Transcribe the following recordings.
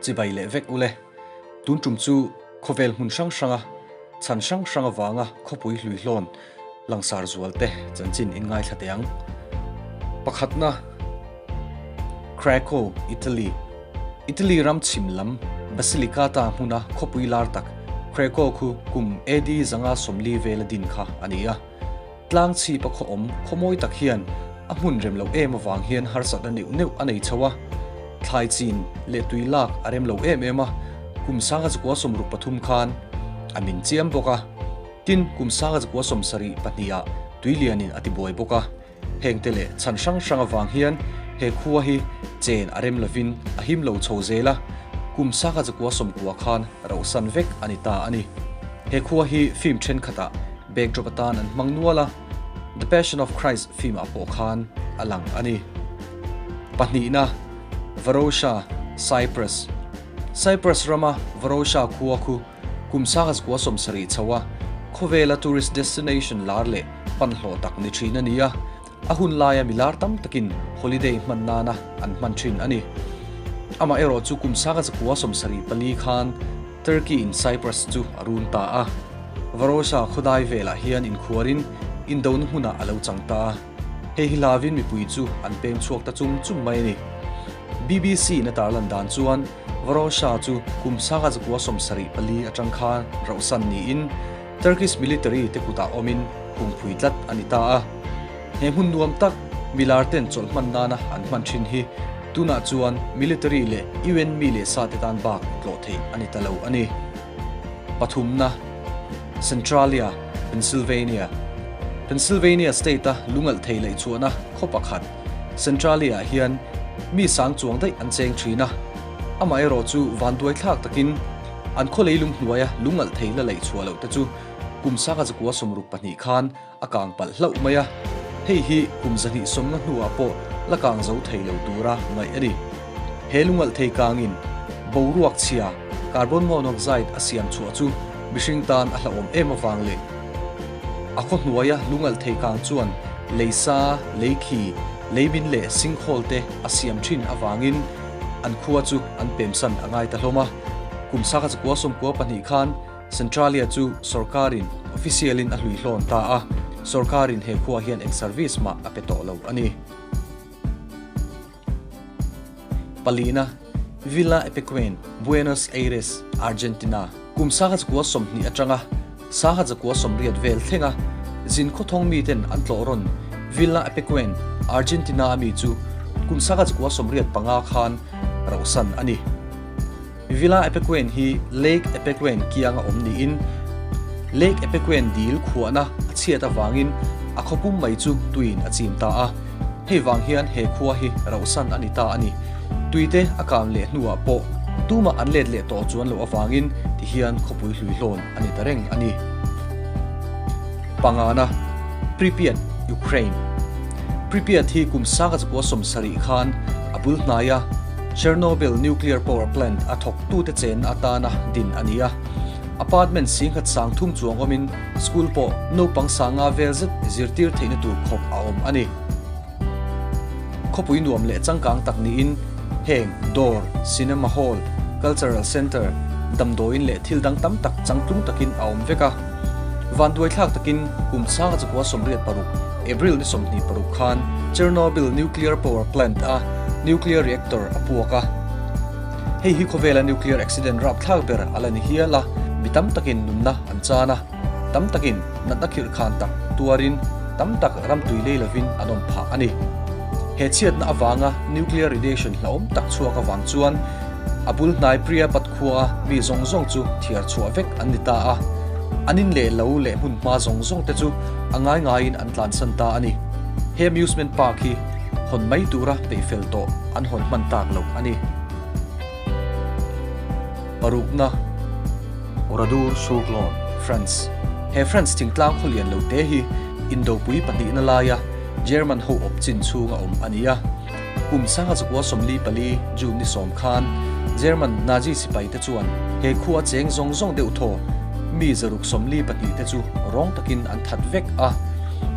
Chibai leh vek ule. Tun tum chu khawvel hmun hrang hranga chhan hrang hrang avanga khawpui hlui hlawn langsar zual te chanchin in ngaithla teh ang. Pakhatna, Krakow, Italy. Italy ram chhim lam Basilicata hmuna khawpui lar tak Krakow khu kum AD 540 vela din kha a ni a. Tlang chhip a khaw awm khawmawi tak hian a hmun rem loh em avang hian harsatna neuh neuh a nei chho a, thlai chin leh tui lak a rem lo em em a, kum sanga zakua 63 khan a min chiam bawk a, tin kum sanga zakua 72 ah tui lianin a ti buai bawk a, hengte leh chhan hrang hrang avang hian he khua hi chen a rem lovin a him lo chho zel a, kum sanga zakua 90 khan rauhsan vek a ni ta a ni. He khua hi film thenkhatah Backdrop atan an hmang nual a, The Passion of Christ film ah pawh khan a lang a ni. Pahnihna, Varosha, Cyprus. Cyprus rama Varosha khua khu kum sangha 70 chho a, khawvela tourist destination lar leh panhlawh tak ni thin a ni a, a hun laia mi lar tam takin holiday hman nana an hman thin a ni. Amaherawh chu kum 1974 khan Turkey in Cyprus chu a run ta a, Varosha khawdai velah hian inkhuarin indona hmunah a lo chang ta a, hei hi hlavin mipui chu an peng chhuak ta chung chung mai a ni. BBC in a tarlan dan chuan Varosha chu kum 1974 atang khan rauhsan niin Turkish military te kutah awmin hungphui tlat a ni ta a. He hmun nuam tak milar ten chawlh hman nana an hman thin hi tunah chuan military leh UN mi leh sa te tan bak tlawh theih a ni ta lo a ni. Pathumna, Centralia, Pennsylvania. Pennsylvania state-a lungalh thei laih chhuahna khaw pakhat Centralia-ah hian mi sang chuang daih an cheng thin a. Amaherawhchu vanduai thlak takin an khaw leilung hnuaia lungalh thei la laih chhuah loh te chu kum 1962 khan a kang palh hlauh mai a, hei hi kum 250 hnuah pawh la kang zo thei lo tura ngaih a ni. He lungalh thei kangin boruak chhia, carbon monoxide, a siam chhuah chu mihring tan a hlauhawm em avang leh a khaw hnuaia lungalh thei kang chuan lei sa, lei khi, lei min leh sinkhol te a siam thin avangin an khua chu an pemsan a ngai ta hlawm a. Kum 1992 khan Centralia chu sorkarin official-in a hlui hlawn ta a, sorkarin he khua hian eng service mah a pe tawh lo a ni. Palina, Villa Epecuén, Buenos Aires, Argentina. Kum 1920 atanga 1980 vel thlenga zin khawthawng miten an tlawh rawn Villa Epecuén, Argentina a mi chu kum 1985 khan rauhsan a ni. Villa Epecuén hi Lake Epecuén kianga awm niin Lake Epecuén dil khuahna a chhiat avangin a khaw pum mai chu tuiin a chim ta a. Hei vang hian he khua hi rauhsan a ni ta a ni. Tuite a kang leh hnuah pawh tumah an let leh tawh chuan loh avangin tihian khawpui hlui hlawn a ni ta reng a ni. Pangana, Pripyat, Ukraine. Pripyat hi kum 1970 khan a bul hnaia Chernobyl nuclear power plant a thawktute chenna atana din a ni a. Apartment singkhat sang thum chuang awmin school pawh naupang sanga vel zet zirtir theihna tur khawp a awm a ni. Khawpui nuam leh changkang tak niin heng dawr, cinema hall, cultural centre, damdawiin leh thil dang tam tak changtlung takin a awm vek a. Vanduaithlak takin kum 1986 April ni 26 khan Chernobyl nuclear power plant a nuclear reactor a puak a. Hei hi khawvela nuclear accident rapthlak ber a la ni hial a, mi tam takin nunna an chan a, tam takin natna khirh khan tak tuarin tam tak ramtui lei lovin an awm phah a ni. He chhiatna avanga nuclear radiation hlauhawm tak chhuak avang chuan a bul hnai Priapat khua mi zawng zawng chu thiar chhuah vek an ni ta a, an in leh lo leh hmun hma zawng zawng te chu a ngai ngaiin an tlansan ta a ni. He amusement park hi hawn mai tura peihfel tawh an hawn hman tak loh a ni. Parukna, Oradour sur Glane, France. He France thingtlang khawlian lo te hi Indopui pahnihna laia German ho awp chin chhunga awm a ni a. Kum 1944 June ni sawm khan German Nazi sipai te chuan he khua cheng zawng zawng deuh thaw mi 642 te chu rawng takin an that vek a.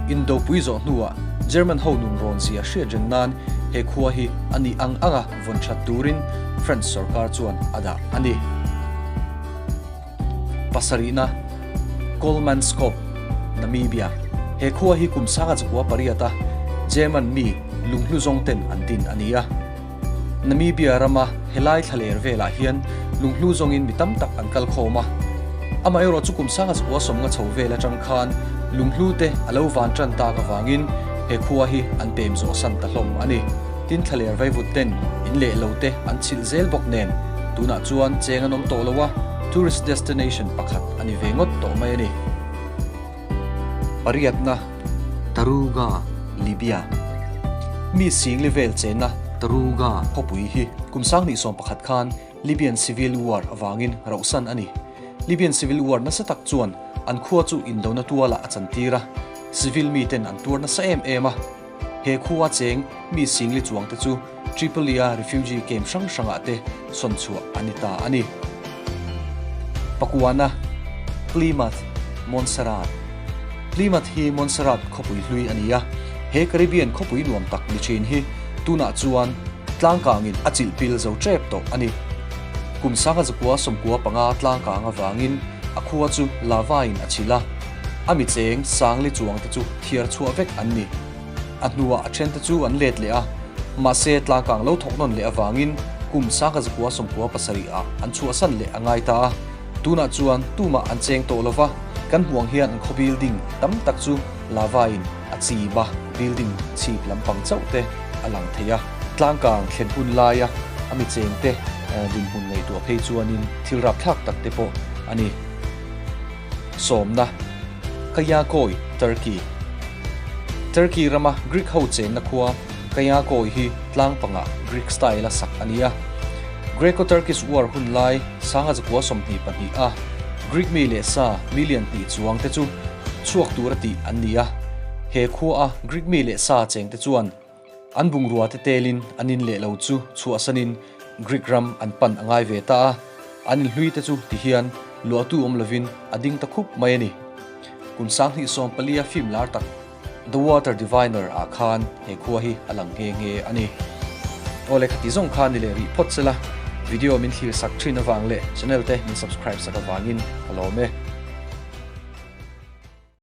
Indopui zawh hnuah German ho nun rawn zia hriat reng nan he khua hi a nih ang anga vawn that turin French sorkar chuan a dah a ni. Pasarihna, Kolmanskop, Namibia. He khua hi kum sanga chakua pariata German mi lunghlu zawng ten an din a ni a. Namibia rama helai thlaler velah hian lunghlu zawngin mi tam tak an kal khawm a. Amaherawh chu kum sanga chakua sawmnga chho vel atang khan lunghlu te a lo van tan tak avangin he khua hi an pem zawh san ta hlawm a ni. Tin thlaler vaivut ten in leh lo te an chhilh zel bawk nen tunah chuan cheng an awm tawh lo a, tourist destination pakhat a ni ve ngawt tawh mai a ni. Pariatna, Taruga, Libya. Mi singli vel chenna Taruga khawpui hi kum sanghnih 11 khan Libyan Civil War avangin rauhsan a ni. Libyan Civil War nasa tak chuan an khua chu indona tualah a chantir a, civil miten an tuar nasa em em a. He khua cheng mi singli chuangte chu Tripoli-a refugee camp hrang hrangah te sawn chhuah a ni ta a ni. Pakuana, Plymouth, Montserrat Plymouth hi Montserrat khawpui hlui a ni a, he Caribbean khawpui nuam tak ni thin hi tunah chuan tlangkangin a chilh pil zo tep tawh a ni. Kum sanga zakua 95 tlangkang avangin a khua chu lava-in a chhilh a, a mi cheng sangli chuangte chu thiar chhuah vek an ni. A hnuah a thente chu an let leh a, mahse tlangkang lo thawk nawn leh avangin kum sanga zakua 97 ah an chhuahsan leh a ngai ta a. Tunah chuan tumah an cheng tawh lova, kan hmuh ang hian an khaw building tam tak chu lava in a chim a, building chhip lampang chauh te a lang thei a. Tlangkang thlen hun laia a mi chengte dinhmun ngaihtuah phei chuanin thil rapthlak tak te pawh a ni. Sawmna, Kayaköy, Turkey. Turkey rama Greek ho chenna khua Kayaköy hi tlang pangah Greek style a sak a ni a. Greco-Turkish War hun lai sanga zakua 22 a Greek mi leh sa million hnih chuang te chu chhuak tur a tih an ni a. He khua a Greek mi leh sa cheng te chuan An bungrua te telin an in leh lo chu chhuahsanin Greek ram an pan a ngai ve ta a, an inhlui te chu tihian luahtu awm lovin a ding ta khup mai a ni. Kum 2014 a film lar tak The Water Diviner ah khan he khua hi a lang nghe nghe a ni. Aw le khati zawng kha ni leh rih phawt sela, video min thlir sak thin avang leh channel te min subscribe sak avangin ka lawm e.